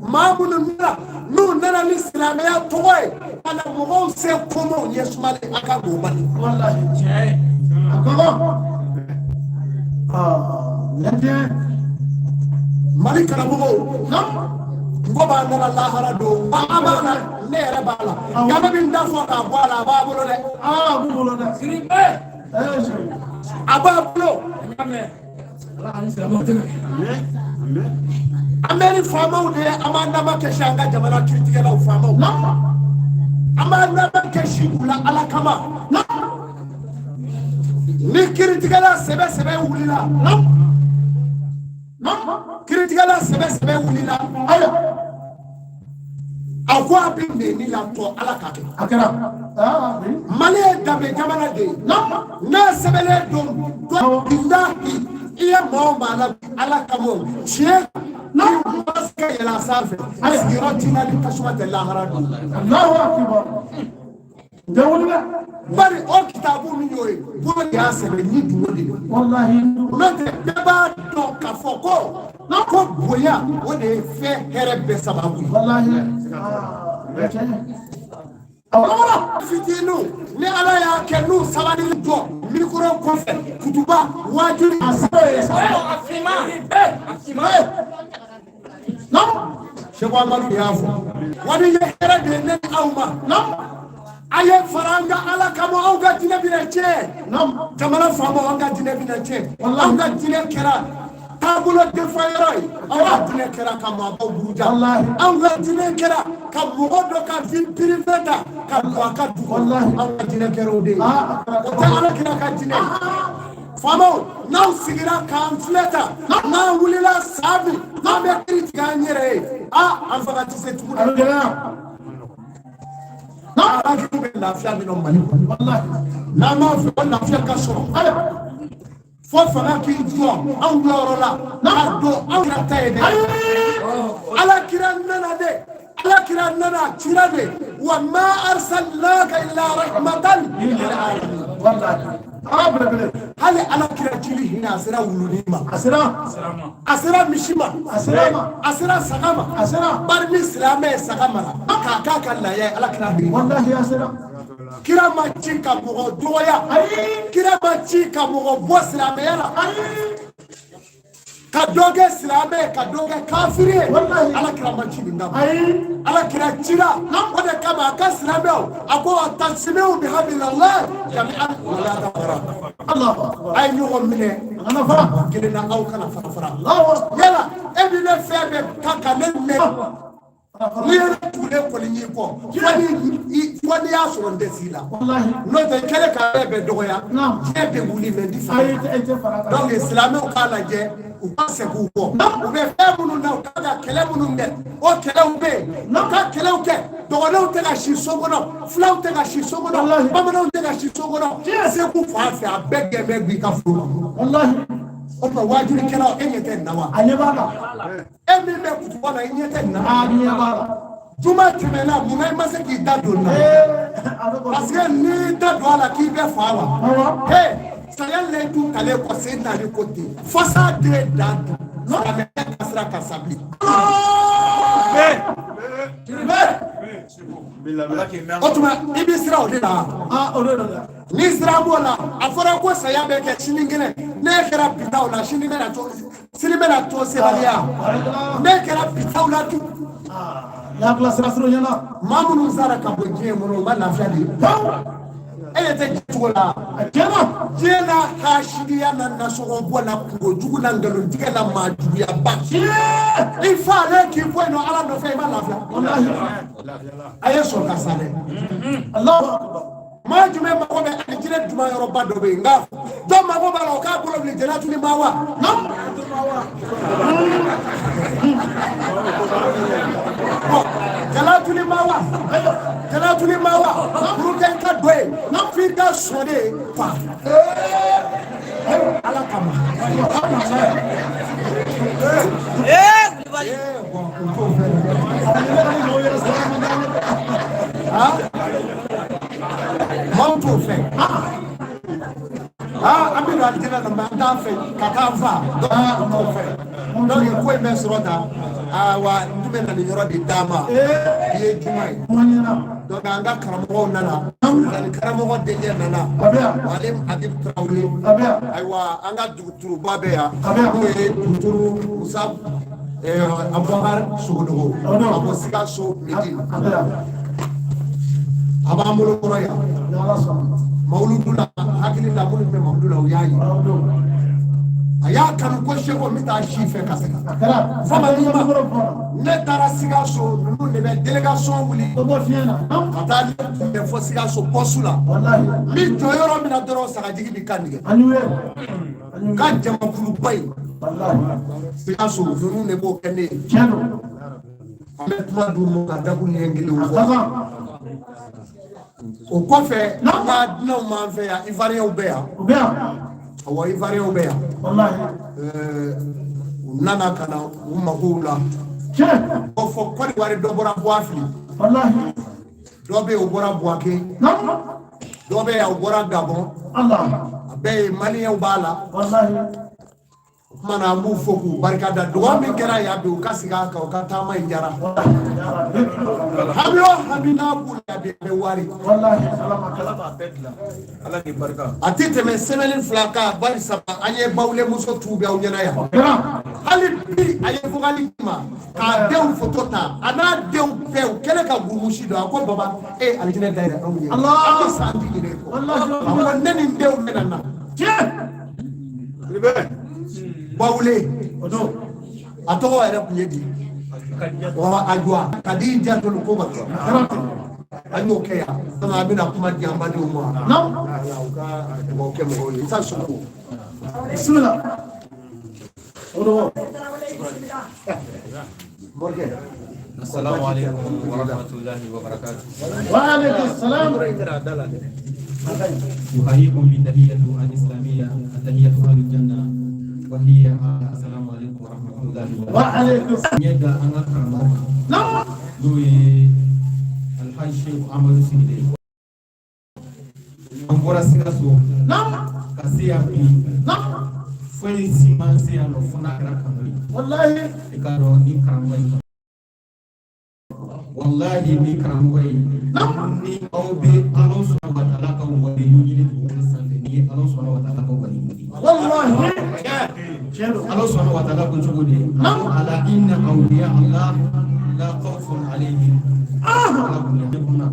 Maa minnu nana, n'u nana ni silamɛya tɔgɔ ye ka na mɔgɔw se komaw ɲɛ sumalen, a ka k'o bali. Wallahi. A kɔkɔ. Aa, lajɛ. Mali karamɔgɔw, n ko b'a nana lahara don wa, an b'a la, ne yɛrɛ b'a la, nka ne bɛ n da fɔ k'a bɔ a la, a b'a bolo dɛ. Aa, a b'u bolo dɛ. Eh, siri. A b'a bolo. An bɛ ni faamaw de ye, an b'an dama kɛsi an ka jamana kiritigɛlaw, faamaw, an b'an dama kɛsi u la Ala kama. Ni kiritigɛla sɛbɛ sɛbɛ wulila, kiritigɛla sɛbɛ sɛbɛ wulila, Ayiwa. a ko a bɛ nɛni la tɔ, Ala ka kɛ. A kɛra. Aa, oui. Mali ye danbe jamana de ye. N'a sɛbɛnlen don dɔ bilahi, i ye maa o maa la bi, Ala kama, o tiɲɛ n'i ma se ka yɛlɛ a sanfɛ, sigiyɔrɔ t'i la ni tasuma tɛ lahara don. Allahu akbar. N tɛ wuli dɛ. Bari o kitabu min y'o ye, bolo de y'a sɛbɛn ni dugu de ye. Wallahi. N'o tɛ, bɛɛ b'a dɔn k'a fɔ ko bonya, o de ye fɛn hɛrɛ bɛɛ sababu ye. Wallahi. Aa, lajɛ. Awɔ. Fitininw, ni Ala y'a kɛ n'u sabali jɔ mikoro kɔfɛ, kutuba waajuli A sɛbɛ ye. Seko Amadu de y'a fɔ wa, ni ye hɛrɛ de ye ne ni aw ma. A ye fara an ka Ala kama, aw ka diinɛ bɛna tiɲɛ. Jamana faamaw, an ka diinɛ bɛna tiɲɛ. Anw ka diinɛ kɛra taabolo defa yɔrɔ ye, aw ka diinɛ kɛra ka maabaw buruja. Wallahi. Anw ka diinɛ kɛra ka mɔgɔ dɔ ka vie privée ta ka don a ka du kɔnɔ. Wallahi. Anw ka diinɛ kɛra o de ye. Ah, o tɛ Ala kira ka diinɛ ye. Faamaw, n'aw sigira k'an filɛ tan, n'an wulila saa min n'an bɛ kiiri tigɛ an yɛrɛ ye, a an fana tɛ se tuguni. A bɛ gɛlɛya. N'an hakili bɛ lafiya min na Mali kɔnɔ, Wallahi. n'an b'a fɛ o lafiya ka sɔrɔ, Ayiwa. fo fanga k'i jɔ anw jɔyɔrɔ la k'a don anw yɛrɛ ta ye dɛ. Ala kira nana dɛ, Ala kira nana, a cira de wa ma arsalnaka illa rahmatan lil alamin. Wallahi. Aa, belebele. Hali Ala kira cili hinɛ, a sera wulunin ma, A sera. a sera misi ma, A sera ma. a sera saga ma. A sera. Bari ni silamɛ ye saga mara k'a k'a ka laya ye, Ala kira bi Wallahi, a sera. kira ma ci ka mɔgɔ dɔgɔya. Ayi. Kira ma ci ka mɔgɔ bɔ silamɛya la. Ayi. Ka dɔ kɛ silamɛ ye, ka dɔ kɛ kafiri ye. Wallahi. Ala kira ma ci nin kama. Ayi. Ala kira cira o de kama a ka silamɛw, a ko wa'tasimu bihablillahi jami'an wala tafarraqu. Allahu akbar. A ye ɲɔgɔn minɛ. A kana fara. Kelen na, aw kana fara fara. Allahu akbar. Yala e bɛ ne fɛn bɛɛ kan ka ne mɛn, n'i ye ne tugulen kɔni y'i kɔ, fo n'i y'a sɔrɔ n tɛ s'i la. Wallahi. N'o tɛ, i kɛlen ka ne bɛɛ dɔgɔya, Naam. diɲɛ bɛ wuli mɛ n ti fara. Ayi, i tɛ fara kan. Donc silamɛw k'a lajɛ, u ka segin u kɔ, u bɛ fɛn minnu na, u ka ka kɛlɛ minnu kɛ, o kɛlɛw bɛ yen, u ka kɛlɛw kɛ. Dɔgɔnɔw tɛ ka si so kɔnɔ, filaw tɛ ka si so kɔnɔ, Wallahi. bamananw tɛ ka si so kɔnɔ. Segu fan fɛ, a bɛɛ gɛn bɛ b'i ka foro kɔnɔ. Wallahi. O tuma, waajulikɛlaw, e ɲɛ tɛ nin na wa? A ɲɛ b'a la. E min bɛ kutuba la, i ɲɛ tɛ nin na? A ɲɛ b'a la. Juma tɛmɛna, munna i ma se k'i da don nin na? Ee, a bɛ kɔni. Parce que n'i da don a la k'i bɛ fa wa. Awɔ. He, saya layidu talen kɔ, sen naani ko ten, fasa den dan dun, silamɛya ka sira kan sa bilen. O tuma, i bɛ siran o de la. Aa, o de don dɛ. Ni sira b'o la, a fɔra ko saya bɛ kɛ sinikɛnɛ, ne kɛra bitaw la, sini bɛna to, sini bɛna to sebaliya, ne kɛra bitaw la tun. N'a bila sira sira ɲɛna. Maa minnu sara ka bɔ diɲɛ kɔnɔ, u ma lafiya de ye. E ɲɛ tɛ cogo la. A tiɲɛna. Diɲɛ na hasidiya na, nasɔngɔ bɔ la, kungo jugu na, nkalontigɛ la, maa juguyaba. I fa ale k'i bɔ yen nɔ Ala nɔfɛ, i ma lafiya. Wallahi. A ye sɔn ka sa dɛ. Allahu akbar. Maa jumɛn mako bɛ alijinɛ juma yɔrɔba dɔ bɛ yen, nka dɔ mako b'a la, o k'a bolo fili jannatuli ma wa. Bɔn, jannatuli ma wa, jannatuli ma wa, pour que i ka don yen, f'i ka sɔn de fa Ala kama. Ee, bɔn, o t'o fɛ dɛ. Ah? Maaw t'o fɛ. Aa, an bɛ don alijinɛ na, mɛ an t'a fɛ ka k'an fa, donc an t'o fɛ. Donc ko in bɛ sɔrɔ tan. Awa n tun bɛ na nin yɔrɔ de d'a ma. Bi ye juma ye. Donc an ka karamɔgɔw nana, ani karamɔgɔ denkɛ nana, Wale Adib Tarawele. Ayiwa, an ka duguturuba bɛ yan, n'o ye duguturu Musa Abubakar Sogodogo ka bɔ Sikaso midi. A b'an bolo kɔrɔ yan mawuludu la. Hakili la, minnu bɛ mawuludu la, u y'a ye. A y'a kanu ko seko n bɛ taa si fɛ ka segin. Fama ni ma ne taara Sikaso, ninnu de bɛ délégation wuli ka taa ne kunbɛn fo Sikaso poste la. N bɛ jɔ yɔrɔ min na dɔrɔn, sagajigi b'i kan tigɛ ka jamakuluba in. Sikaso ninnu de b'o kɛ ne ye. An bɛ kuma d'u ma ka dakun ɲɛ kelen fɔ. O kɔfɛ, an ka dunanw b'an fɛ yan, Ivoiriyɛnw bɛ yan. Awɔ, Ivoiriyɛnw bɛ yan. U nana ka na u magow la. O fɔ Kɔdiwari, dɔ bɔra Buwafili, dɔ bɛ yen o bɔra Buwake, dɔ bɛ yen o bɔra Gabɔn. A bɛɛ ye Maliyɛnw b'a la. O tuma na, an b'u fo k'u barika da. Dugawu min kɛra yan bi, u ka segin a kan. U ka taama in diyara. Hami o hami n'a b'u la bi, a bɛ wari. A tɛ tɛmɛ semaine 2 kan, bari saba, an ye bawulemuso tubi aw ɲɛna yan. Hali bi a ye vocal di ma k'a denw foto ta, a n'a denw bɛɛ, u kɛlen ka gurumusi don. A ko baba e alijinɛ dayɛlɛ anw ye, an bɛ san ti ɲinɛ kɔ. A ko ne ni n denw bɛna na Bawule. A tɔgɔ yɛrɛ tun ye di wa ajuwa ka di jatolu ko ma. An y'o kɛ yan. An bɛna kuma di an badenw ma, u ka dugawu kɛ mɔgɔw ye. Isa Soko. Bismillah. Morikɛ. السلام عليكم ورحمة الله وبركاته. وعليكم السلام. أحييكم بالتحية الإسلامية، التحية أهل الجنة، وهي السلام عليكم ورحمة الله وبركاته. وعليكم السلام. Ɲɛ da an ka karamɔgɔ kan, n'o ye Alhaji Sheikh Amadu Sidibe. An bɔra Sikaso ka se yan bi. Foyi si man se yan nɔ fo n'a kɛra kanu ye. I k'a dɔn ni karamɔgɔ in, wallahi ni karamɔgɔ in, ni aw bɛ Ala subhanahu wa ta'ala ka waliyu ɲini dugukolo sanfɛ, ni ye Ala subhanahu wa ta'ala ka waliyu ye. Ala subhanahu wa ta'ala ko cogo di? ألا إن أولياء الله لا خوف عليهم ولا هم يحزنون.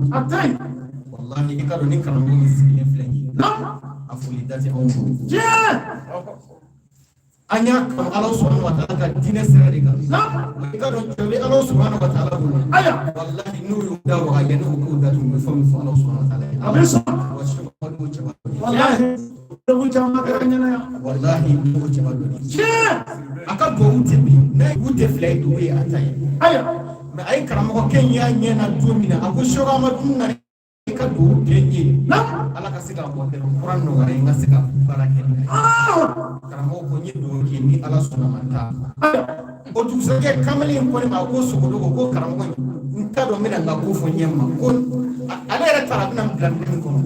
Wallahi, i ka dɔn ni karamɔgɔ min sigilen filɛ nin ye, a foli da tɛ anw bolo. An y'a kanu Ala subhanahu wa ta'ala ka diinɛ sira de kan. I ka dɔn cɛ bɛ Ala subhanahu wa ta'ala bolo. Wallahi, n'u y'u da waga yanni u k'u datugu, u bɛ fɛn min fɔ Ala subhanahu wa ta'ala ye. Wa Sɛki Amadu o cɛba dɔ ye. Wallahi, o cɛba dɔ ye. A ka duwawu tɛ bin n'a ye, tɛ fila ye, dugu ye a ta ye. Mɛ a ye karamɔgɔkɛ in y'a ɲɛ na don min na, a ko Sɛki Amadu nana i ka duwawu kɛ n ye, Ala ka se ka mɔtɛri kura nɔgɔya n ka se ka baara kɛ n'a ye. Karamɔgɔ ko n ye duwawu kɛ, ni Ala sɔnna ma taa. O dugusajɛ, kamalen in ko ne ma ko Sogodogo, ko karamɔgɔ in, n t'a dɔn n bɛna n ka ko fɔ ɲɛ ma, ko ale yɛrɛ taara a bɛna n bila minɛn min kɔnɔ,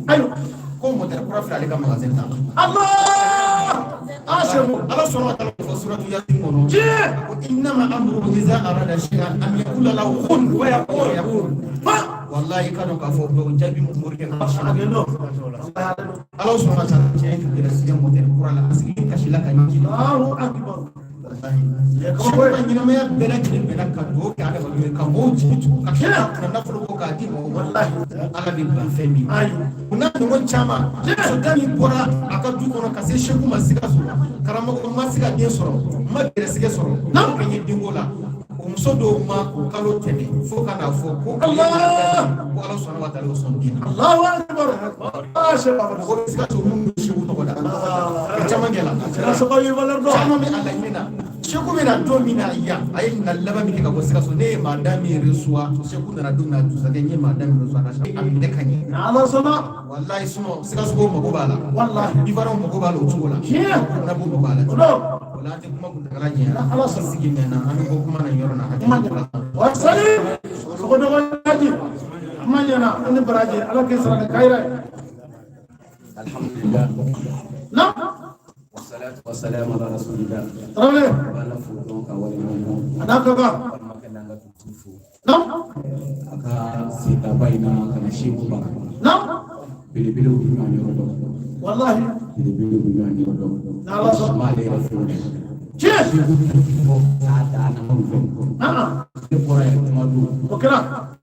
ko mɔtɛri kura filɛ ale ka magasin ta. Ala sɔnna ka taa fɔ suratu Yasin kɔnɔ ko إنما أمره إذا أراد شيئا أن يقول له كن فيكون. Wallahi, ka dɔn k'a fɔ o jaabi morikɛ ka Ala sɔnna ka taa cɛ in gɛrɛsɛgɛ mɔtɛri kura la, a sigilen kasila ka ɲɛ. Wallahi, Sɛki ka ɲɛnamaya bɛɛ lajɛlen bɛnna ka dugawu kɛ adamadenw ye, ka mɔgɔw jigi tugu, ka tila ka nafolo bɔ k'a di mɔgɔw ma. Ala bɛ ban fɛn min o n'a ɲɔgɔn caman. Musoda min bɔra a ka du kɔnɔ ka se Sɛku ma Sikaso, karamɔgɔ ma se ka den sɔrɔ, ma gɛrɛsɛgɛ sɔrɔ, n'a ko n ye denko la, o muso dɔw ma o kalo tɛmɛ fo ka n'a fɔ ko ko Ala sɔnna wa taala o sɔn den na. Mɔgɔ bɛ Sikaso minnu bɛ Sɛku tɔgɔ da, o caman kɛla, caman bɛ a laɲini na. Sɛku bɛna don min na yan, a ye ɲininkali laban min kɛ ka bɔ Sikaso, ne ye maa min reçoit. Sɛku nana don min na, dusakɛ n ye maa min reçoit ka a minɛ ka ɲɛ. Wallahi, sinon Sikaso mago b'a la, Ivoiriyɛnw mago b'a la o cogo la, Burukina mago b'a la. O la, an tɛ kuma kuntagala janya. Ala sigi mɛnna, an bɛ bɔ kuma na yɔrɔ na, hakili la. Kuma ɲɛna, i ni baraji, Ala k'i sara ni kayira ye. الحمد لله والصلاة والسلام على رسول الله. Tarawele. Bala fo dɔn ka waleɲuman dɔn. A n'a ka kan. Walima Naam. A ka sentaba in na ka na Seku bara. Naam. Belebelew bɛ ɲɔgɔn yɔrɔ dɔn. Wallahi. Belebelew bɛ ɲɔgɔn yɔrɔ dɔn. N'Ala sɔnna. N b'ale yɛrɛ fo. Tiɲɛ. Seku fɔ k'a dan na anw fɛ. Ah. Ne bɔra yan kuma don. O kɛra.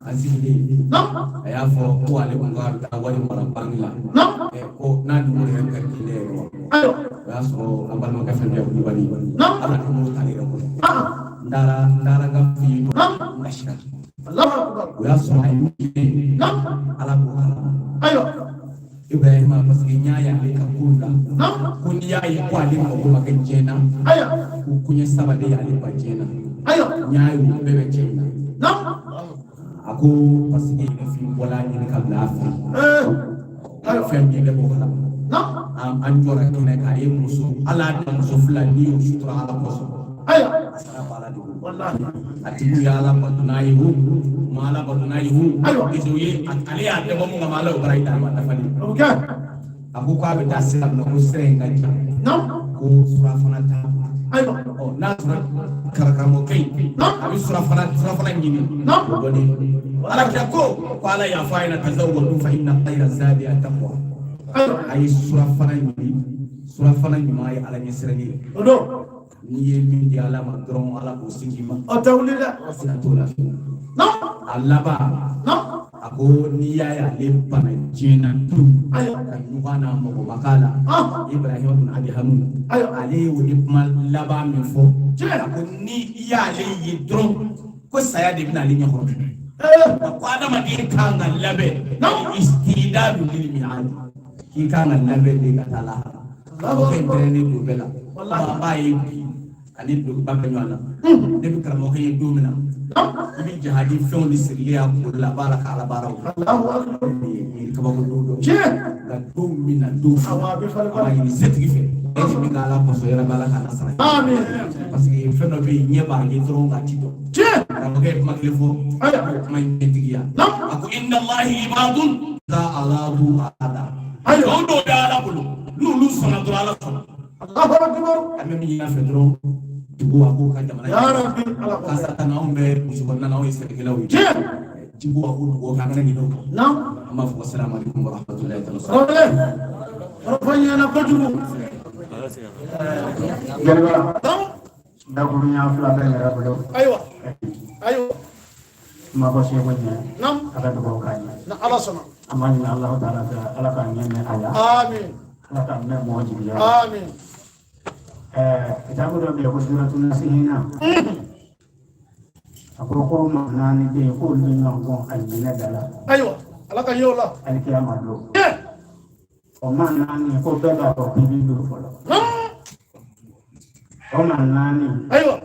An sigilen. Naam. A y'a fɔ ko ale kun ka taa wari mara banki la. Naam. Ko n'a nimoro yɛrɛ ka di ne yɛrɛ ma. Ayiwa. O y'a sɔrɔ an balimakɛ fɛn bɛ Kulubali. Naam. Ala nimoro t'ale yɛrɛ bolo. Ah. N taara n ka f'i ye. Naam. N kasira. Allahu akbar. O y'a sɔrɔ a ye min kɛ. Naam. Ala b'o kalama. Ayiwa. Ibrahima parce que n y'a ye ale ka ko la. Naam. Ko n'i y'a ye ko ale mago ma kɛ diɲɛ na. Ayiwa. Ko koɲɛ saba de y'ale ba diɲɛ na. Ayiwa. N y'a ye o bɛɛ bɛ cɛ in na. Naam. A ko parce que fin bɔla ɲini ka bila a fɛ. Ayiwa. Fɛn min ne b'o kalama. Naam. An jɔra kɛnɛ kan a ye muso ala y'a da muso fila n'i y'o sutura ala kosɔn. Ayiwa. A sara b'ala de bolo. Wallahi. A tigiw ye ala bato n'a ye o ma ala bato n'a ye o. Ayiwa. Parce que o ye ale y'a dabɔ mun kama ala y'o baara in d'a ma dafalen. O bɛ kɛ. A ko k'a bɛ taa sira min na ko sira in ka jan. Naam. Ko surafana t'a bolo. Ayiwa. Ɔ n'a sɔrɔ karamɔgɔkɛ in a bɛ surafana ɲini. Naam. O dɔnnen. Ala kira ko ala y'a fɔ a ɲɛna tazawwadu fa inna khayra zadi at-taqwa. Ayiwa. A ye surafana ɲini, surafana ɲuman ye ala ɲɛsiranɲɛ ye. O don. N'i ye min di ala ma dɔrɔn ala k'o segin i ma. O tɛ wuli dɛ. Siga t'o la fiyewu. Naam. A laban. Naam. A ko n'i y'a ye ale bana diɲɛ na pewu. Ayiwa. Ka ɲugun n'a mɔgɔ ma k'a la. Ah. Ibrahima bin Adihamu. Ayiwa. Ale ye o de kuma laban min fɔ. Tiɲɛ. A ko ni i y'ale ye dɔrɔn ko saya de bɛna ale ɲɛkɔrɔ. Eh. A ko adamaden kan ka labɛn. Naam. Istidadu lil mi'ad. K'i kan ka labɛn de ka taa lahara. Karamɔgɔkɛ in pɛrɛnnen don bɛɛ la. Wallahi. An b'a ye bi ani dulokiba bɛ ɲɔgɔn na. Ne bɛ karamɔgɔkɛ ye don min na. I bɛ jahadi fɛnw de sirilen y'a kunkolo la a b'a la k'ala baaraw. Allahu akbar. Nin ye kabako don dɔ ye. Tiɲɛ. Nka don min na don Awɔ, a bɛ falen a b'a ɲini setigi fɛ. E tɛ min kɛ ala kosɔn yɛrɛ bɛ ala k'a sara. Amin. Parce que fɛn dɔ bɛ yen ɲɛ b'a ye dɔrɔn k'a ti dɔn. Tiɲɛ. Karamɔgɔkɛ ye kuma kelen fɔ. Ayiwa. O kuma in ɲɛtigiya. Naam. A ko inna Allahi ibadun za aradu ada. Ayiwa. Jɔn dɔw bɛ ala bolo n'olu sɔnna dɔrɔn ala sɔnna. Allahu akbar. An bɛ min ɲini a fɛ dɔrɔn dugu a k'o ka jamana. Ya Rabbi ala ko. Kasa tan anw bɛ muso kɔnɔna na anw ye sɛnɛkɛlaw ye. Tiɲɛ. Jibo a k'o dugu kan an kana ɲinɛ o kɔ. Naam. An b'a fɔ salamu aleykum wa rahmatulahi taala. Kɔrɔbɔlen. Kɔrɔfɔ ɲɛna kojugu. Jeliba. Naam. Dakurunya fila bɛ n yɛrɛ bolo. Ayiwa. Ayiwa. Kuma ko seko ɲɛ. Naam. A ka dugawu k'a ɲɛ. Na ala sɔnna. An b'a ɲini Alahu taala fɛ ala k'a ɲɛ mɛn a la. Amin. Ala k'a mɛn mɔgɔ jigiya la. Amin. Kitabu dɔ bɛ yen ko Suratu Nasihina. A ko maa naani bɛ yen k'olu bɛ ɲɔgɔn gɔn alijinɛ da la. Ayiwa. Ala ka ɲɛ o la. Alikiyama don. Tiɲɛ. O maa naani ko bɛɛ b'a fɔ k'i b'i don fɔlɔ. Naam. O maa naani. Ayiwa.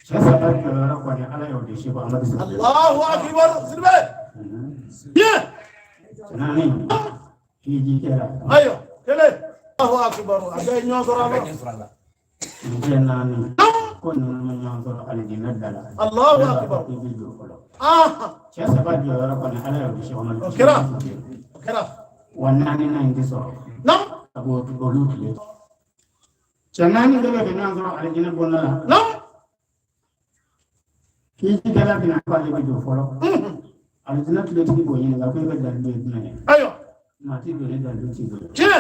Cɛ saba jɔyɔrɔ kɔni ala y'o di Seko Amadu Sidibe. Allahu akbar. Sidibe. Tiɲɛ. Cɛ naani. Hiji kɛra. Ayiwa. Kelen. Allahu akbar. A bɛɛ ye ɲɔgɔn sɔrɔ a la. Cɛ naani. Ko ninnu ma ɲɔgɔn sɔrɔ alijinɛ da la. Allahu Bɛɛ b'a fɔ akbar. k'i b'i don fɔlɔ. Ah. Cɛ saba jɔyɔrɔ kɔni ala y'o di Seko Amadu O kɛra. O kɛra. Wa naani na in tɛ sɔrɔ. Naam. A b'o olu tile. Cɛ naani bɛɛ bɛ ɲɔgɔn sɔrɔ alijinɛ bonda la. Naam. Hijikɛla bɛna ko ale bɛ don fɔlɔ. Alijinɛ tiletigi b'o ɲininka ko e ka dalilu ye jumɛn ye. Ayiwa. Maa ti don ni dalilu t'i bolo. Tiɲɛ.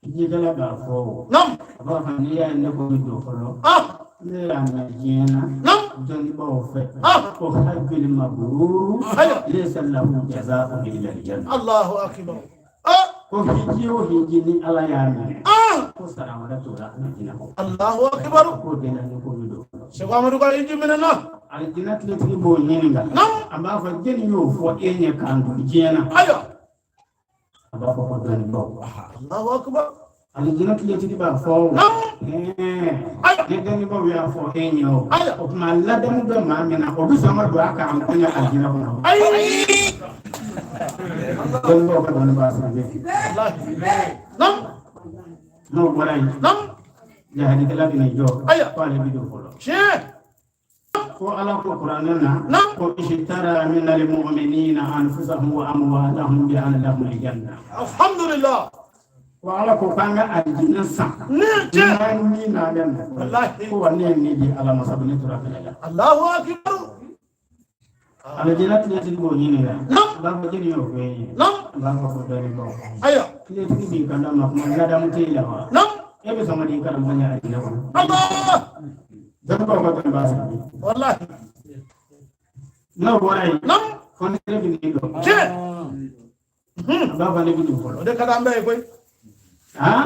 Hijikɛla b'a fɔ o. Naam. A b'a fɔ n'i y'a ye ne ko bɛ don fɔlɔ. Ah. Ne y'a mɛn diɲɛ na. Naam. Dɔnnibaaw fɛ. Ah. Ko hajjul mabruru. Ayiwa. Laysa lahu jazaa'un illa al-janna. Allahu akbar. Ah. Ko hiji o hiji ni ala y'a minɛ. Ah. Ko sara wɛrɛ t'o la alijinɛ kɔ. Allahu akbar. K'o de la ne ko bɛ don fɔlɔ. Seko Amadu ka hiji minɛ na. Alijinɛ tiletigi b'o ɲininka. Naam. A b'a fɔ jɛni y'o fɔ e ɲɛ k'an don diɲɛ na. Ayiwa. A b'a fɔ ko dɔnnibaaw. Allahu akbar. Alijinɛ tiletigi b'a fɔ o. Naam. Ɛɛ, ni dɔnnibaaw y'a fɔ e ɲɛ o. Ayiwa. O tuma ladamu bɛ maa min na o bɛ sɔn ka don a kan kɔɲɔ alijinɛ kɔnɔ. Ayi. Dɔnnibaaw ka dɔnnibaa sɔrɔ bɛ. Wallahi. Naam. N'o bɔra yen. Naam. Jahadikɛla bɛna jɔ. Ayiwa. Ko ale bɛ don fɔlɔ. Tiɲɛ. Ko ala ko kuranɛ na. Naam. Ko ishtara minal mu'minina anfusahum wa amwalahum bi anna lahumul janna. Alhamdulillah. Ko ala ko k'an ka alijinɛ san. Ni tiɲɛ. N'an ni n'an bɛ nafolo. Wallahi. Ko wa ne ye nin di ala ma sabu ne tora kɛlɛ la. Allahu akbar. Alijinɛ tiletigi b'o ɲininka. A b'a fɔ jeli y'o fɔ e ye. A b'a fɔ ko dɔnnibaaw. Ayiwa. Tiletigi b'i kanto a ma kuma ladamu t'e la wa? E bɛ sɔn ka di i karamɔgɔ ɲɛ alijinɛ kɔnɔ. Allah. Dɔnnibaaw ka dɔnni b'a sɔrɔ. Wallahi. N'o bɔra yen. Fɔnisere bɛ n'i jɔ. Tiɲɛ. A b'a fɔ ne bɛ nin fɔlɔ. O de ka d'an bɛɛ ye koyi. Han?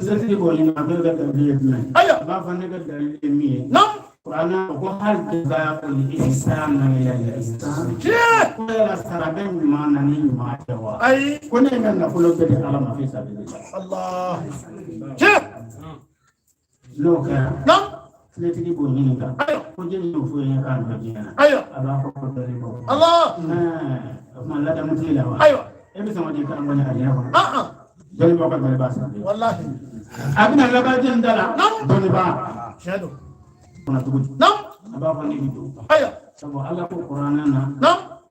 Tiletigi b'o ɲininka ko e ka dalilu ye jumɛn ye? Ayiwa. A b'a fɔ ne ka dalilu ye min ye. Kuranɛ ko hal jazaa'ul ihsani illa al-ihsan. Tiɲɛ. Ko yala sara bɛ ɲuman na ni ɲuman tɛ wa? Ayi. Ko ne ye n ka nafolo bɛɛ di Ala ma fi sabilillah. Allah. Tiɲɛ. N'o kɛra. Tiletigi b'o ɲininka. Ko jeli y'o fɔ e ye k'a dɔn diɲɛ na. Ayiwa. A b'a fɔ ko dɔnnibaaw. Allah. O tuma ladamu t'e la wa? Ayiwa. E bɛ sɔn ka di karamɔgɔ ɲɛ alijinɛ kɔnɔ? Dɔnnibaaw ka dɔnni b'a sara. Wallahi. A bɛna laban jɛni da la. Dɔnnibaa. Tiɲɛ don. Kɔnɔ cogo di? A b'a fɔ ne bɛ don. Ayiwa. Sabu Ala ko kuranɛ na.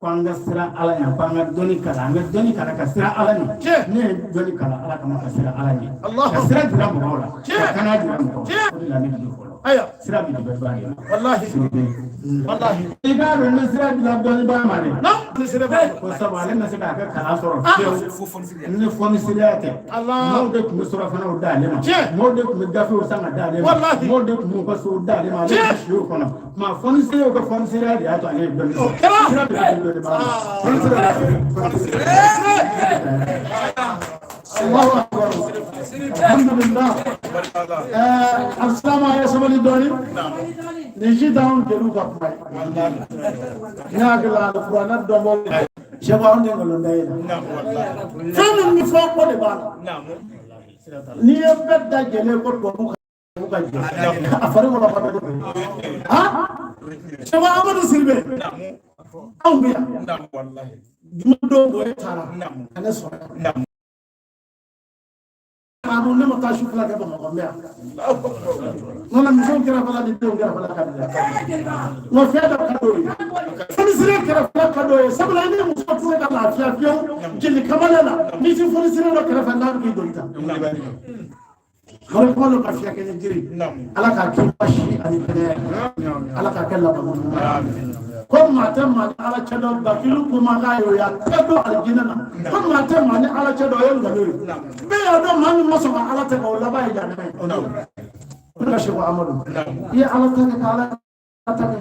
Ko an ka siran Ala ɲɛ, ko an ka dɔnni kalan, an ka dɔnni kalan ka siran Ala ɲɛ. Ne ye dɔnni kalan Ala kama ka siran Ala ɲɛ. Ka sira jira mɔgɔw la. Ka kana jira mɔgɔw la. O de la ne bɛ don fɔlɔ. Ayiwa. Sira bɛ di dɔnnibaa de ma. Wallahi. Wallahi. I k'a dɔn ni sira dila dɔnnibaa ma dɛ. Ko Ko sabu ale ma se k'a ka kalan sɔrɔ fiyewu. Ni fɔnisiriya tɛ. Maaw de tun bɛ surafanaw d'ale ma. Maaw de tun bɛ gafew san ka d'ale ma. Maaw de tun b'u ka sow d'ale ma. Ale bɛ si o kɔnɔ. Maa fɔnisirew ka fɔnisiriya de y'a to ale ye dɔnni sɔrɔ. Sira bɛ di dɔnnibaa ma. Fɔnisiriya fɔnisiriya. Allahu akbar. Alhamdulillah. Alisilama a ye sabali dɔɔni. Nin si t'anw jeliw ka kuma ye. Ne hakili la alikuranɛ dɔnbɔ. Sɛku anw tɛ nkalon da e la. Fɛn min bɛ fɔ o de b'a la. N'i ye bɛɛ da jɛlen ko tubabu ka jɛ. A fari kɔnɔ ka dɔgɔ. Han? Sɛku Amadu Sidibe. Anw bɛ yan. Juma don o ye taara. Ka ne sɔrɔ yan. Ne ma taa su fila kɛ Bamakɔ n bɛ yan. Nka musow kɛrɛfɛla ni denw kɛrɛfɛla ka di dɛ. Nka fɛn dɔ ka d'o ye. Fonisire kɛrɛfɛla ka d'o ye. Sabula i ni muso tɛ se ka lafiya fiyewu jeli kamalen la. N'i ti fonisire dɔ kɛrɛfɛ n'a bɛ k'i doni ta. Kɔrɔ kuma dɔ ka fiya kɛ jiri. Ala k'a kɛ baasi ani kɛnɛya ye. Ala k'a kɛ laban ɲuman ye. Ko maa tɛ maa ni Ala cɛ dɔn bakilu kumakan ye o ye a tɛ dɔn alijinɛ na. Ko maa tɛ maa ni Ala cɛ dɔn o ye nkalon ye. Bɛɛ y'a dɔn maa min ma sɔn ka Ala tɛ ka o laban ye jahanama ye. Ne ka Sɛku Amadu i ye Ala ta kɛ ka Ala ta kɛ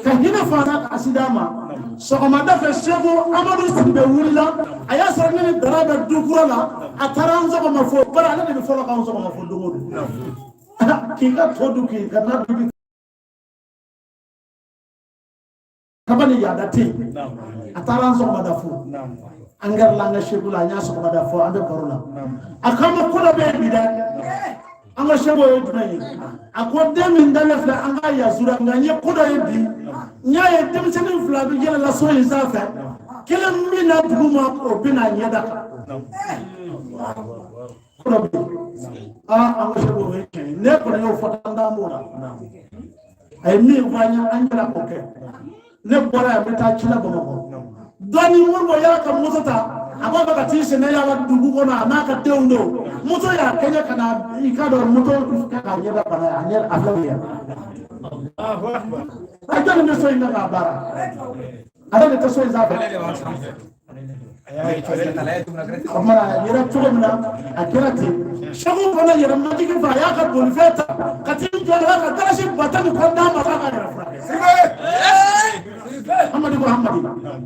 ka hinɛ faana ka sida ma. Sɔgɔmada fɛ Sɛku Amadu Sidibe wulila a y'a sɔrɔ ne ni Dara bɛ du kura la a taara an sɔgɔma fo bari ale de bɛ fɔlɔ k'anw sɔgɔma fo don o don. K'i ka to dun k'i ka na dun kaba ni yaada tɛ yen. A taara an sɔgɔmada fo an gɛrɛla an ka seku la an y'a sɔgɔmada fo an bɛ baro la a k'an ma ko dɔ bɛ yen bi dɛ an ka seku ye jumɛn ye a ko den min dalen filɛ an k'a yasura nka n ye ko dɔ ye bi n y'a ye denmisɛnnin fila bɛ yɛlɛla so in sanfɛ kelen min na dugu ma o bɛ n'a ɲɛda kan ko dɔ bɛ yen aa an ka seku o ye tiɲɛ ye ne kɔni y'o fɔ an d'an b'o la a ye min fɔ an ye an yɛrɛ k'o kɛ ne bɔra yan n bɛ taa ci la Bamakɔ dɔɔni Moribo y'a ka moto ta a b'a fɛ ka t'i senna yala dugu kɔnɔ a n'a ka denw don moto y'a kɛɲɛ ka na i k'a dɔn moto kɛ k'a ɲɛda bana ye a ɲɛ a filɛ yan a jɔnni bɛ so in kan k'a baara ale de tɛ so in sanfɛ o kumana a yɛrɛ cogo min na a kɛra ten Sɛku fana yɛrɛ majigin fɛ a y'a ka bolifɛn ta ka t'i jɔ a la ka dalasi 10,000 ni kɔ d'a ma k'a ka yɛrɛ furakɛ. Hamadi ko Hamadi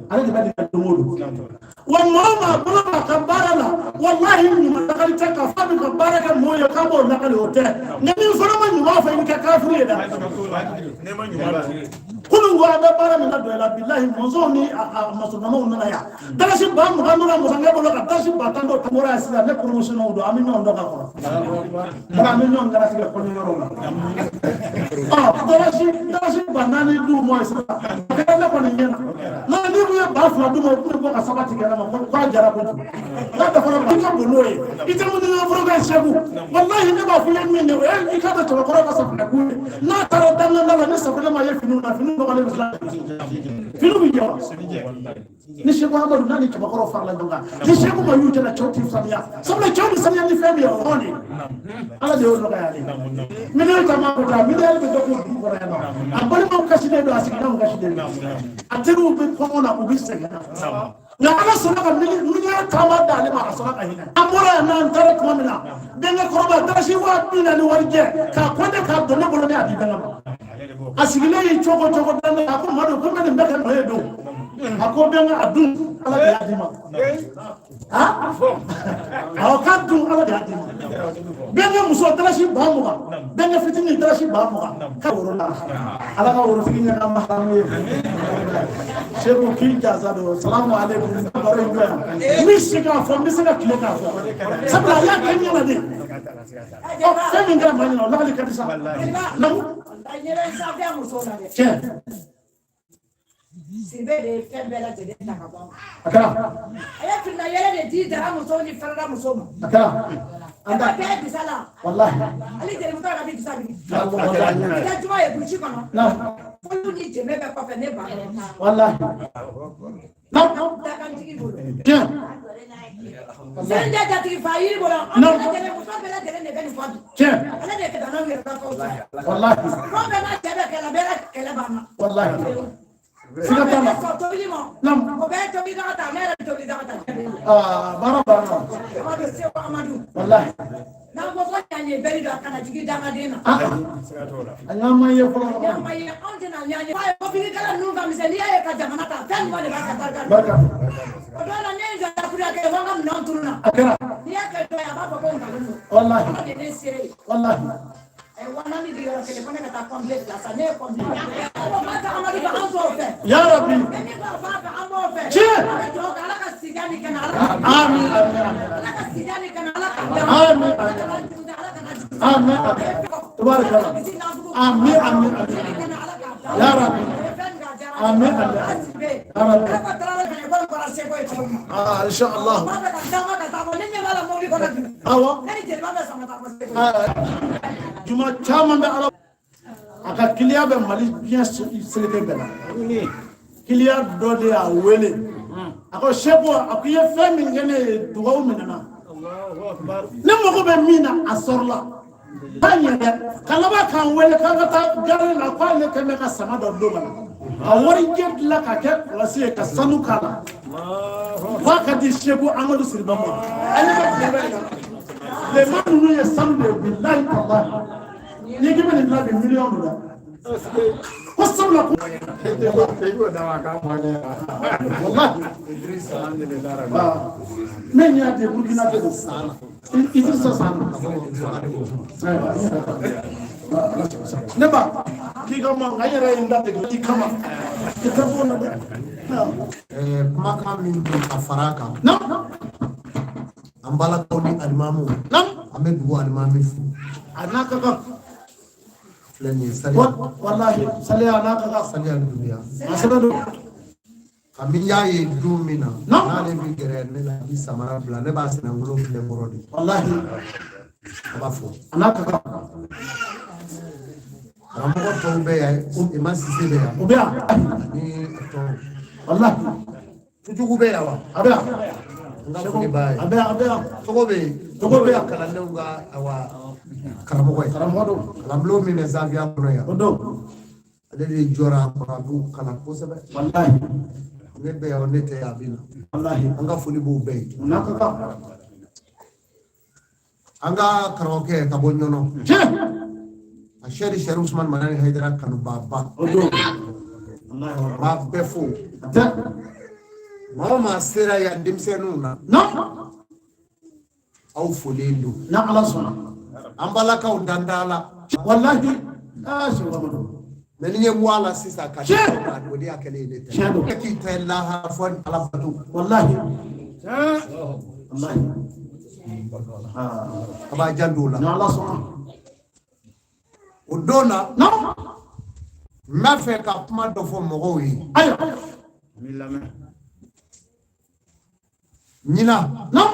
ale de bɛ nin kɛ don o don wa maa o maa bolo b'a ka baara la walahi ɲuman lakali tɛ k'a fɔ a bɛ ka baara kɛ mɔɔ ye k'a b'o lakali o tɛ nka n'i fana ma ɲuman fɔ i bɛ kɛ kafiri ye dɛ. Kunun ko an bɛ baara min na don la bilahi mɔzɔnw ni a musomanw nana yan dalasi 20,000 nana mɔzɔnkɛ bolo ka dalasi 10,000 dɔ bɔra yan sisan ne promotionnw don an bɛ ɲɔgɔn dɔn ka kɔrɔ nka an bɛ ɲɔgɔn garasigɛ kɔɲɔyɔrɔw la ɔ dalasi 4,000 d'u ma sisan a kɛra ne kɔni ɲɛ na nka n'i kun ye 2,000 d'u ma u tun bɛ bɔ ka saba tigɛ ne ma ko k'a jara kojugu n'a dafara i ka bon n'o ye i tɛ mun ni foro kɛ Sɛku walahi ne b'a fɔ i ye min ye o ye i ka dɔn cɛbakɔrɔ ka safunɛ kun ye n'a taara dangan la ni safunɛ ma ye finiw na finiw nɔgɔlen bɛ tila finiw bɛ jɛ wa ni Sɛku Amadu n'a ni cɛbakɔrɔ farala ɲɔgɔn kan ni Sɛku ma y'u cɛla cɛw tɛ saniya sabula cɛw bɛ saniya ni fɛn min ye o hɔn de ala de y'o nɔgɔya ale ye miliyɔn caman bɛ taa miliyɔn bɛ dɔ k'o dugu kɔnɔ yan nɔ a balimaw ka kasilen don, a sigidaw kasilen don, a teriw bɛ kɔngɔ na, u bɛ sɛgɛn na. Nka Ala sɔnna ka miliyɔn caman d'ale ma, a sɔnna ka hinɛ. An bɔra yan n'an taara tuma min na, denkɛ kɔrɔba dalasi 40,000 warijɛ k'a kɔnte k'a don ne bolo, ne y'a di bɛnkɛ ma. A sigilen y'i cogo cogo dan, a ko Madu, ko n bɛ nin bɛɛ kɛ nɔ ye don. A ko bɛnkɛ, a dun, Ala de y'a d'i ma. Awɔ, k'a dun, Ala de y'a d'i ma. Bɛnkɛ muso dalasi 20,000, bɛnkɛ fitinin dalasi 20,000, ka woro la. Ala ka worotigi ɲɛ ka maharamu ye. Seku k'i jansa don. Salamu aleykum. Baro in jɔ yan. N bɛ se k'a fɔ, n bɛ se ka tile k'a fɔ. Sabula a y'a kɛ ɲɛ na de. Ɔ, fɛn min kɛra maa ɲɛna, o lakali ka di sa. Naamu. Tiɲɛ. Sidibe de ye fɛn bɛɛ lajɛlen ta ka bɔ a ma. A kɛra. A ye firina yɛlɛ de di Dara musow ni Farada musow ma. A kɛra. A b'a bɛɛ bisa la. Walahi. Hali jelimuso yɛrɛ bɛ bisa bi. Walahi. I ka juma ye burusi kɔnɔ. Naam. Fɔliw ni jɛmɛ bɛɛ kɔfɛ ne ba. Walahi. Naam. Dakantigi bolo. Tiɲɛ. Sani tɛ jatigi fa yiri bolo. An bɛɛ lajɛlen, muso bɛɛ lajɛlen de bɛ nin fɔ bi. Tiɲɛ. Ale de bɛ banaw yɛrɛ ka fɔw sɔrɔ. Walahi. Fɛn bɛɛ n'a cɛ bɛ kɛlɛ, bɛɛ ka kɛlɛ banna. Walahi. Siga t'a la. Sɔn tobili ma. Naam. O bɛɛ ye tobili daga ta, ne yɛrɛ bɛ tobili daga ta. Aa, baara banna. Amadu Seko Amadu. Walahi. N'an ko ko ɲaɲɛ bɛri don, a kana jigin dangaden na. A ɲ'an ye fɔlɔ. Ɲ'an ye, anw tɛna ɲaɲɛ. F'a ye mobilikɛla ninnu ka misɛn, n'i y'a ye ka jamana ta, fɛn jumɛn de b'a kɛ barika la? Barika. O dɔw la, ne ye n jɔ kuda kɛ, fo n ka minɛnw tununna. A kɛra. N'i y'a kɛ dɔ ye, a b'a fɔ ko nkalon don. Walahi. Ala de ye ne seere ye. Walahi. A ye 40,000 di yɔrɔ kelen, ko ne ka taa kɔnpile fila san, ne ye kɔnpile. Ko ba ta Amadu fɛ, an t'o fɛ. Ya Rabbi. Ni min ko b'a fɛ, an b'o fɛ. Tiɲɛ. An bɛ dugawu kɛ, Ala ka sida ni kɛnɛ, Ala ka. Amin, amin, amin. Ala ka sida ni kɛnɛ, Ala ka. Amin, Ala ka jugu Ala ka jugu. Amin, amin. Tabarakallah. Amin, amin, amin. Ya Rabbi. Amin, amin. Ya Rabbi. Ah, inshallah. Awɔ. Juma caman bɛ Ala a ka kiliya bɛ Mali diɲɛ seleke bɛɛ la. Kiliya dɔ de y'a wele. A ko Seko, a ko i ye fɛn min kɛ ne ye, dugawu minɛna. Ne mago bɛ min na, a sɔrɔla. Taa ɲɛ dɛ, ka laban k'an wele k'an ka taa gare la, k'ale kɛ bɛ ka sama dɔ don ka na. Ka warijɛ dilan ka kɛ kɔlɔsi ye, ka sanu k'a la. K'a ka di Seko Amadu Sidibe ma. Ale bɛ tilema in na. Tilema ninnu ye sanu de ye, bilahi talahi. N'i k'i bɛ nin dilan bi, miliyɔn don dɛ. Ko sabula ko. Walahi. Min y'a di Burukina de don. Idrissa Sana. Ne ba k'i ka ma nka n yɛrɛ ye n da dege i kama. I tɛ bɔ o la dɛ. Kumakan min don ka fara a kan. Naam. An balakaw ni alimamuw. Naam. An bɛ dugu alimami fo. A n'a ka kan. Filɛ nin ye saliya. Walahi saliya a n'a ka kan. Saliya dunuya. A sɛbɛn don. Kabi n y'a ye don min na. Naam. N'ale bɛ gɛrɛ ne la, a bɛ samara bila, ne b'a sennankolo filɛ kɔrɔ de. Walahi. A b'a fɔ. A n'a ka kan. Karamɔgɔ tɔw bɛ yan, Ima Sise bɛ yan. O bɛ yan. Ani tɔw. Walahi. Tujugu bɛ yan wa? A bɛ yan. N ka foli b'a ye. A bɛ yan, a bɛ yan. Togo bɛ yen. Togo bɛ yan. Kalandenw ka awa karamɔgɔ ye. Karamɔgɔ don. Kalanbulon min bɛ Zawiya kɔnɔ yan. O don. Ale de jɔra a kɔrɔ, a b'u kalan kosɛbɛ. Walahi. Ne bɛ yan, ne tɛ yan, a bɛ na. Walahi. An ka foli b'u bɛɛ ye. O n'a ka kan. An ka karamɔgɔkɛ ka bɔ Ɲɔnɔ. Tiɲɛ. A Sɛri Sɛri Usumani Madani Hayidara kanubaaba. O don. N b'a bɛɛ fo. A tɛ. Maa o maa sera yan denmisɛnninw na. Naam. Aw folen don. N'a Ala sɔnna. An balakaw dan t'a la. Walahi. Aa Seko Amadu. Mɛ ni ye bɔ a la sisan ka Tiɲɛ. ma, o de y'a kɛlen ye ne tɛ. Tiɲɛ don. E k'i ta lahara fɔ Ala bato. Walahi. Walahi. A b'a janto o la. Ni Ala sɔnna. O don na. Naam. N b'a fɛ ka kuma dɔ fɔ mɔgɔw ye. Ayiwa. Ɲinan. Naam.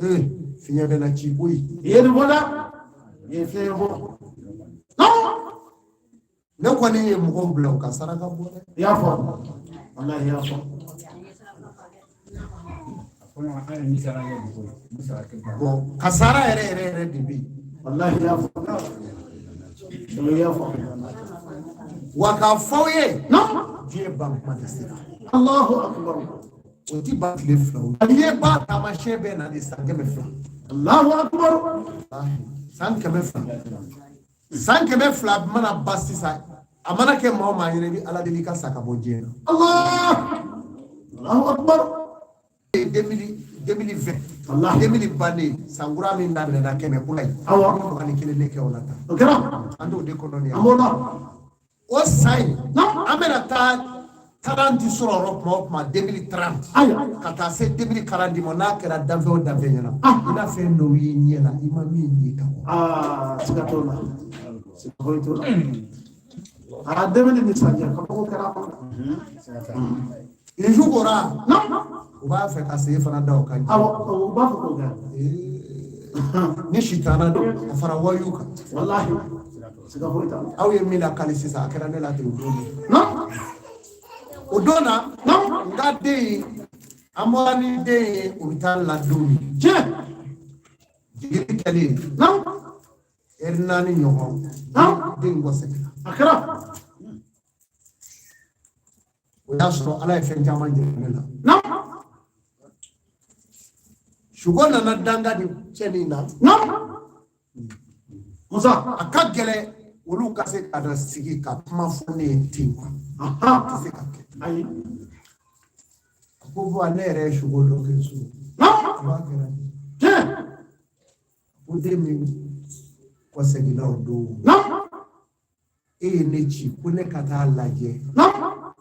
Ee, fiɲɛ bɛ na ci koyi. I ye nin fɔ dɛ. I ye fiɲɛ fɔ. Naam. Ne kɔni ye mɔgɔw bila u ka saraka bɔ dɛ. I y'a fɔ. Walahi i y'a fɔ. Bon, kasara yɛrɛ yɛrɛ yɛrɛ de bɛ yen. Walahi i y'a fɔ. I y'a fɔ. Wa k'a fɔ aw ye, diɲɛ ban kuma de sera. Allahu akbar. O ti ban tile 2 o. Diɲɛ ban taamasiyɛn bɛ na de san 200. Allahu akbar. San 200. San 200 mana ban sisan, a mana kɛ maa o maa ɲɛna, i bɛ Ala deli i ka sa ka bɔ diɲɛ na. Allah. Allahu akbar. 2020. Wallahi. 2000 bannen, san kura min daminɛna kɛmɛ kura ye. Awɔ. An bɛ 21 de kɛ o la tan. O kɛra. An t'o de kɔnɔ nin An b'o la. O san in, an bɛna taa 30 sɔrɔ yɔrɔ tuma o tuma 2030. Ayiwa. Ka taa se 2040 ma, n'a kɛra danfɛn o danfɛn ɲɛna. Ah. I n'a fɛn dɔw y'i ɲɛ la, i ma min ye ka kɔrɔ. Aa, siga t'o la. Siga foyi t'o la. A denmisɛnnin ni sanjɛ kabako kɛra a kɔnɔ. Ni su kora, Naam. u b'a fɛ ka sen fana da o kan. Awɔ, u b'a fɔ k'o kɛ. Ni sitana don, a fara wayu kan. Walahi. Siga foyi t'a la. Aw ye min lakali sisan, a kɛra ne la ten o don. Naam. O don na, Naam. n ka den in, an bɔra ni den ye u bɛ taa ladon min. Tiɲɛ. Jigili kɛlen, Naam. ɛri 4 ɲɔgɔn, Naam. den in kɔseginna. A kɛra. O y'a sɔrɔ Ala ye fɛn caman jira ne la. Naam. Suko nana danga di cɛnin na. Naam. Musa. A ka gɛlɛn olu ka se ka na sigi ka kuma fɔ ne ye ten quoi. Ahan. A tɛ se ka kɛ. Ayi. A ko bon, ne yɛrɛ ye suko dɔ kɛ so. Naam. A b'a kɛra ten. Tiɲɛ. Ko den min kɔseginna o don. Naam. E ye ne ci ko ne ka taa lajɛ. Naam.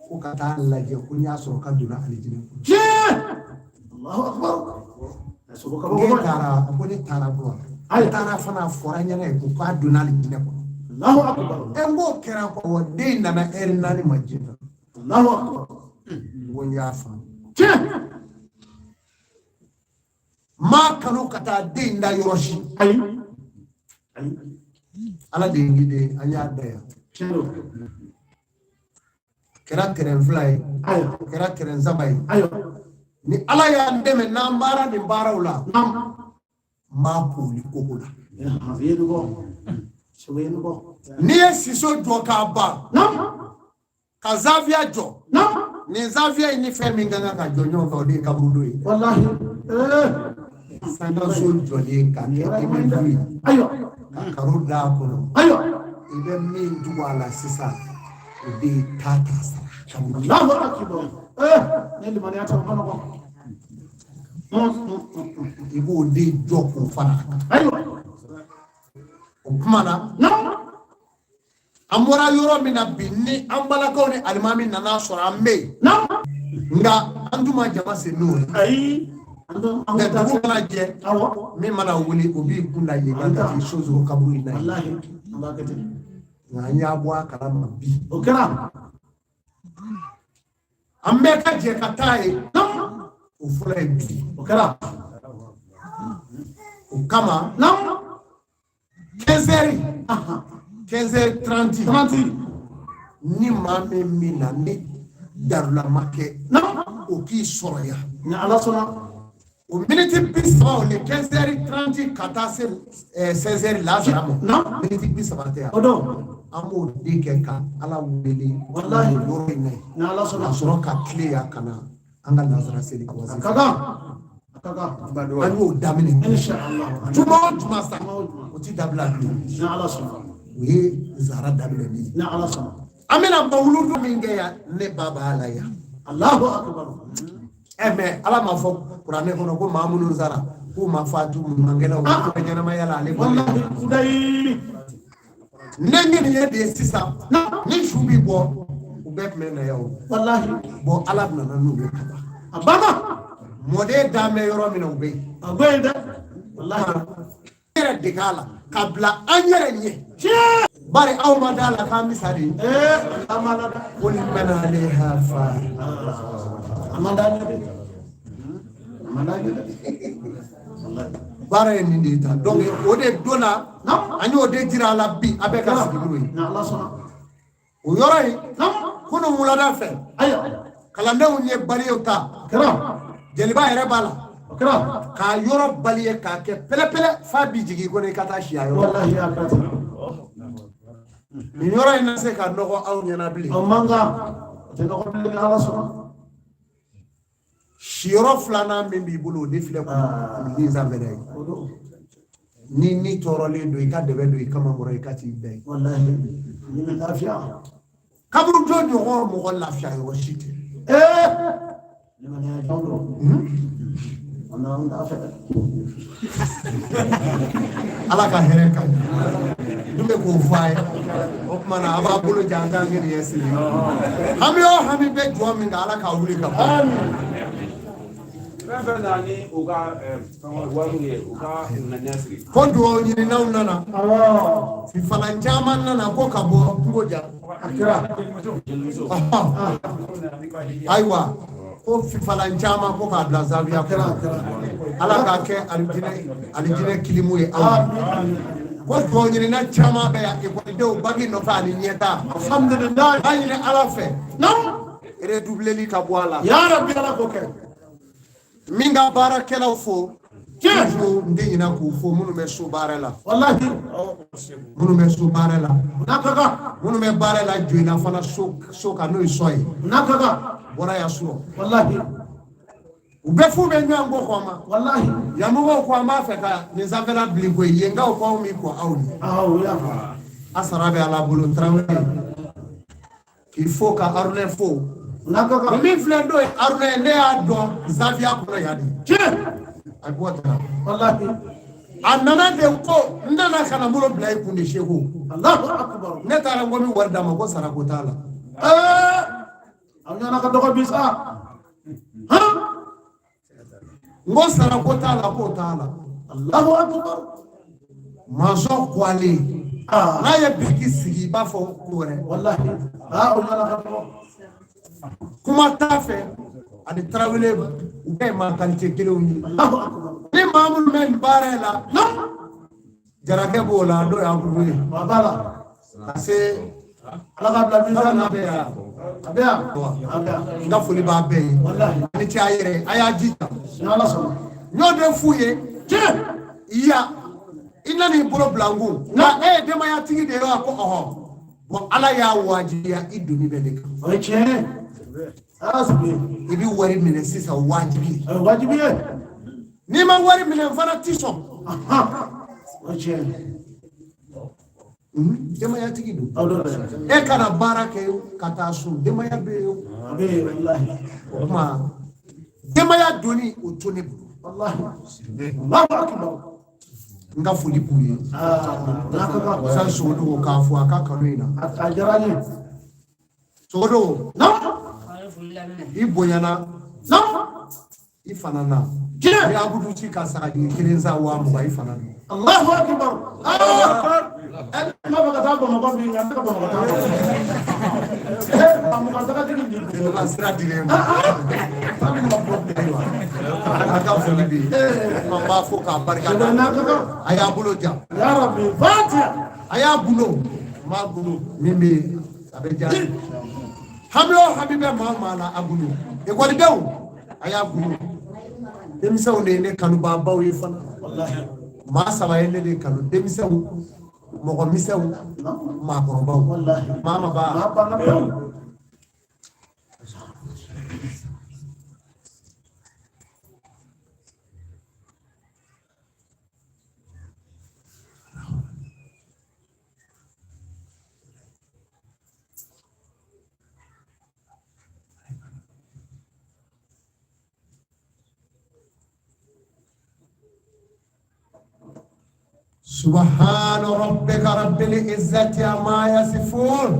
Ko ka taa lajɛ ko n y'a sɔrɔ ka donna alijinɛ kɔnɔ. Tiɲɛ. Allahu akbar. Sogo kabako Ne ba. taara, a ko ne taara bɔ. Ayi. Ne taara fana, a fɔra n ɲɛna yen ko k'a donna alijinɛ kɔnɔ. Allahu akbar. E n k'o kɛra kɔ, wa den in nana ɛri 4 ma diɲɛ na. Allahu akbar. N ko n y'a faamu. Tiɲɛ. N m'a kanu ka taa den in da yɔrɔ si. Ayi. Ayi. Ala de ye n gide, an y'a da yan. Tiɲɛ don. A kɛra tɛrɛn 2 ye, Ayiwa. a kɛra tɛrɛn 3 ye. Ayiwa. Ni Ala y'an dɛmɛ n'an baara nin baaraw la, Naam. n b'a koli koko la. I ye nin bɔ. Sogo ye nin bɔ. N'i ye siso jɔ k'a ban, Naam. ka zaviya jɔ, Naam. nin zaviya in ni fɛn min ka kan ka jɔ ɲɔgɔn fɛ, o de ye kaburudo ye. Walahi. Ee. Sangaso jɔlen ka kɛ immeuble ye, Ayiwa. ka karo d'a kɔnɔ. Ayiwa. I bɛ min tugu a la sisan, o de ye ta ta sara. Kaburudo. Allahu akbar. Ee. Ne limaniya tɛ o ma nɔgɔn. I b'o de jɔ k'o fara a kan. Ayiwa. O kuma na, Naam. an bɔra yɔrɔ min na bi, ni an balakaw ni alimami nana sɔrɔ an bɛ yen. Naam. Nka an dun ma jama sen n'o ye. Ayi. An dun an Nka ko dugu taa. mana jɛ, Awɔ. min mana wuli, o b'i kun da yen kan ka t'i so kaburu in na yen. Walahi. An b'a kɛ ten. Nka an y'a bɔ a kalama bi. O kɛra. An bɛɛ ka jɛ ka taa yen. Naam. O fɔlɔ ye bi. O kɛra. O kama, Naam. 15 heures, Ahan. 15 heures 30, 30. ni maa min min na ni darula ma kɛ, Naam. o k'i sɔrɔ yan. Ni Ala sɔnna. O miniti 30 o ni 15 heures 30 ka taa se 16 heures lasara ma. Naam. Miniti 30 tɛ yan. O don. An b'o de kɛ ka Ala wele. Walahi. O yɔrɔ in na yen. Ni Ala sɔnna. Ka sɔrɔ ka tile yan ka na an ka lasara seli ka A wazifa. ka kan. A ka kan. An y'o daminɛ. Inshallah. Juma o juma sa, o ti dabila bilen. Ni Ala sɔnna. O ye zara daminɛ ye. Ni Ala sɔnna. An bɛna mawuludu min kɛ yan, ne ba b'a la yan. Allahu akbar. Mɛ Ala m'a fɔ kuranɛ kɔnɔ ko maa minnu sara k'u ma fatu mankɛlaw k'u bɛ ɲɛnamaya la ale bolo. Wallahi kudayi. Ne ɲini ye de ye sisan, ni su bi bɔ, u bɛɛ tun bɛ na yan o. Wallahi. Bɔn Ala nana n'u ye ka ban. A banna. Mɔden dan bɛ yɔrɔ min na, u bɛ yen. A bɛ yen dɛ. Wallahi. An yɛrɛ dege a la ka bila an yɛrɛ ɲɛ. Tiɲɛ. Bari aw ma da la k'an bɛ sa de. Ee, an ma la dɛ. Qul man alayha fan. A man d'an ye dɛ. A man d'an ye dɛ. Wallahi. Baara ye nin de ye tan. Donc o de donna, Naam. an y'o de jira a la bi, a bɛɛ ka sigi n'o ye. Ni Ala sɔnna. O yɔrɔ in, Naam. kunun wulada fɛ, Ayiwa. kalandenw ye baliyew ta. O kɛra. Jeliba yɛrɛ b'a la. O kɛra. K'a yɔrɔ baliye k'a kɛ pɛlɛpɛlɛ f'a b'i jigin i kɔnɔ i ka taa si a yɔrɔ. Wallahi a kɛra ten. Nin yɔrɔ in na se ka nɔgɔ aw ɲɛna bilen. O man kan. O tɛ nɔgɔ bilen ni Ala sɔnna. Siyɔrɔ filanan min b'i bolo, o de filɛ kuluni sanfɛla ye. O don. Ni tɔɔrɔlen don, i ka dɛbɛ don i kamankɔrɔ, i ka t'i da yen. Walahi. Ni bɛ lafiya. Kaburudo ɲɔgɔn mɔgɔ lafiya yɔrɔ si tɛ. Ee! Limaniya jɔn don. An n'an t'a fɛ. Ala ka hɛrɛ ka ɲi. Dun bɛ k'o fɔ a ye. O tuma na a b'a bolo jan an k'an ŋaniya siri. Hami o hami bɛ jɔ min kan, Ala k'a wuli ka bɔ. Fɛn fɛn nana ni u ka fɛn wariw ye, u ka ŋaniya siri. Ko dugawu ɲininaw nana. Awɔ. Fifalan caman nana ko ka bɔ kungo ja. A kɛra. Ɔhɔn. Ayiwa, ko fifalan caman ko k'a bila zawiya A kɛra, a kɔnɔ. kɛra. Ala k'a kɛ alijinɛ kilimu ye aw ye. Amin. Ko dugawu ɲinina caman bɛ yan, ekɔlidenw baki nɔfɛ ani ɲɛta. Alhamdulilayi. An b'a ɲini Ala fɛ. Naam. Redoubleli ka bɔ a la. Ya Rabbi, Ala k'o kɛ. Min ka baarakɛlaw fo. Tiɲɛ. Toujours n tɛ ɲinɛ k'u fo, minnu bɛ so baara la. Walahi. Minnu bɛ so baara la. N'a ka kan. Minnu bɛ baara la joyina fana so kan, n'o ye sɔ ye. N'a ka kan. Bɔra yan surɔ. Walahi. U bɛɛ fu bɛ ɲɔgɔn kɔ kɔ ma. Walahi. Yan mɔgɔw ko an b'a fɛ ka nin sanfɛla bilen koyi, yenkaw ko aw min ko aw ni. Awɔ, o y'a fɔ. A sara bɛ Ala bolo. Tarawele, il faut ka Arunɛ fo. N'a ka kan. Ni min filɛ n'o ye Arunɛ ye, ne y'a dɔn zawiya kɔnɔ yan de. Tiɲɛ. A bɔ tan. Walahi. A nana de ko n nana ka na n bolo bila i kun de, Seko. Allahu akbar. Ne taara n ko n bɛ wari d'a ma, ko sarako t'a la. Ee! Aw ɲɔgɔnna ka dɔgɔ bi sa. Han? N ko sarako t'a la, k'o t'a la. Allahu akbar. Masɔn kuwalen. Ah. N'a ye biriki sigi, i b'a fɔ ko wɛrɛ. Walahi. Ah, o ɲɔgɔnna ka dɔgɔ. Kuma t'a fɛ, ani Tarawele u bɛɛ ye maa qualité kelenw ye. Allahu akbar. Ni maa minnu bɛ nin baara in la, Naam. Jarakɛ b'o la, n'o ye Abudu ye. Wa b'a la. Ka se Ala k'a bila mizan na. bɛ yan. A bɛ yan. A bɛ yan. N ka foli b'a bɛɛ ye. Walahi. A ni ce a yɛrɛ, a y'a jija. Ni Ala sɔnna. N y'o de f'u ye. Tiɲɛ. Ya, i nan'i bolo bila n kun. Nka e ye denbayatigi de ye wa? Ko ɔhɔ. Bon, Ala y'a wajibiya, i doni bɛ ne kan. O ye tiɲɛ ye. Ala sigi. I bɛ wari minɛ sisan, wajibi. O ye wajibi ye. N'i ma wari minɛ, n fana ti sɔn. Ahan. O ye tiɲɛ ye. Denbayatigi don. Aw dɔ bɛ. E kana baara kɛ ka taa so, denbaya bɛ yen. A bɛ yen, walahi. O tuma, denbaya doni, o to ne bolo. Walahi. Allahu akbar. N ka foli b'u ye. Ah, n'a ka kan. San Sogodogo k'a fɔ a ka kanu in na. A diyara n ye. Sogodogo, Naam. i bonyana, Naam. i fana na. Tiɲɛ. Ni Abudu ci ka sagajigi kelen san 20,000, i fana don. Allahu akbar. Ah! Ɛ, n b'a fɛ ka taa Bamakɔ bi, nka n tɛ ka Bamakɔ taa. Ɛ, Bamakɔ tagatigi di. Jeliba sira dilen ma. Ayiwa, a ka foli bɛ yen. An b'a fo k'a barika da. N'a ka kan. A y'a bolo jan. Ya Rabbi, Fatiha. A y'a bolo. N b'a bolo min bɛ yen, a bɛ diya. Hami o hami bɛ maa o maa la, a bolo. Ekɔlidenw, a y'a bolo. Denmisɛnw de ye ne kanubaabaw ye fana. Walahi. Maa saba ye ne de kanu: denmisɛnw, mɔgɔ misɛnw, maakɔrɔbaw. Walahi. Maa ma ba. Maa banna pewu. سبحان ربك رب العزة عما يصفون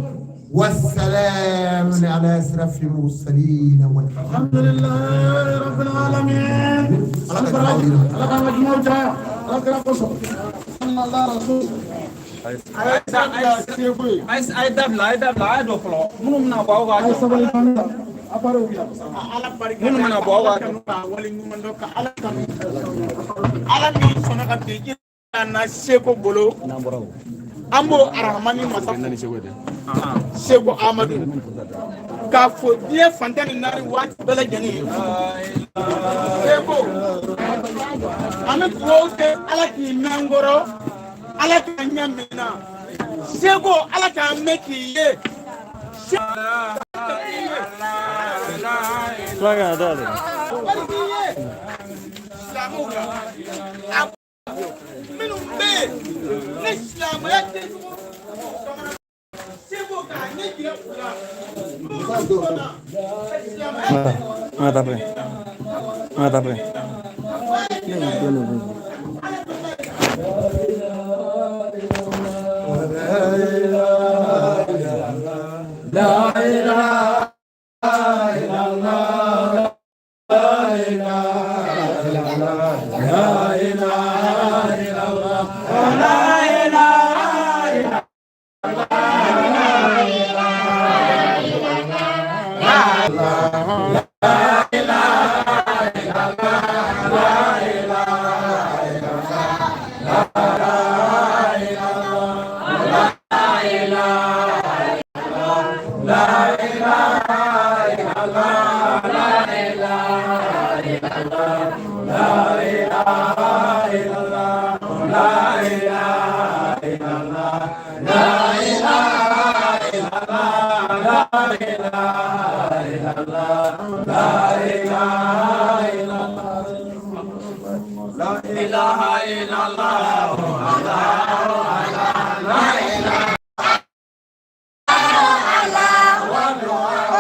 والسلام على أشرف المرسلين والحمد الحمد لله رب العالمين. الله Ala ka majmu'u caya. Ala kira kosɔn. Allah rasul. A ye dabila, a ye dabila, a ye dɔ fɔlɔ. Minnu bɛna bɔ, aw k'a A ye jɔ. sabali dɔɔni. A baaraw bila. Minnu bɛna bɔ, aw k'a jɔ. Ala min sɔnna ka bi na seko bolo, an b'o arahamani masa Seko Amadu k'a fɔ diɲɛ fantan ni naani waati bɛɛ lajɛlen. Seko, an bɛ dugawu kɛ, Ala k'i mɛn n kɔrɔ, Ala k'a ɲɛ min na. Seko Ala k'an mɛn k'i ye. Silamɛw la minnu bɛ yen ni silamɛya tɛ seko k'a ɲɛ jira u la n'u sɔnna silamɛya tɛ. La ilaha illallah, la ilaha illallah, la ilaha illallah, la ilaha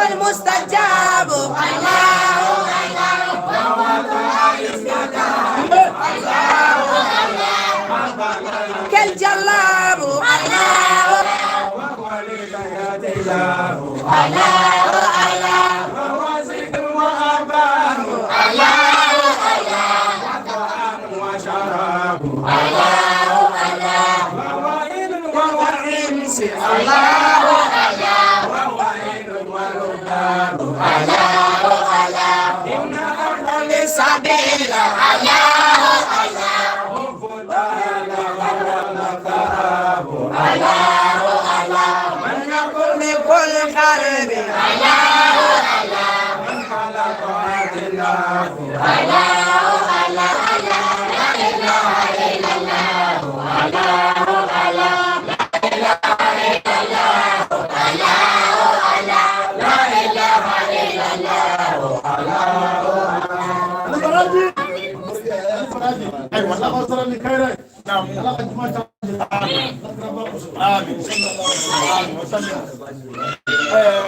المستجاب الله كالجلاب الله سبيل الله الله الله من يقول لكل قلب الله الله من خلق الله الله الله لا إله إلا الله الله الله لا إله إلا الله الله الله لا إله إلا الله الله. Amin. Amin.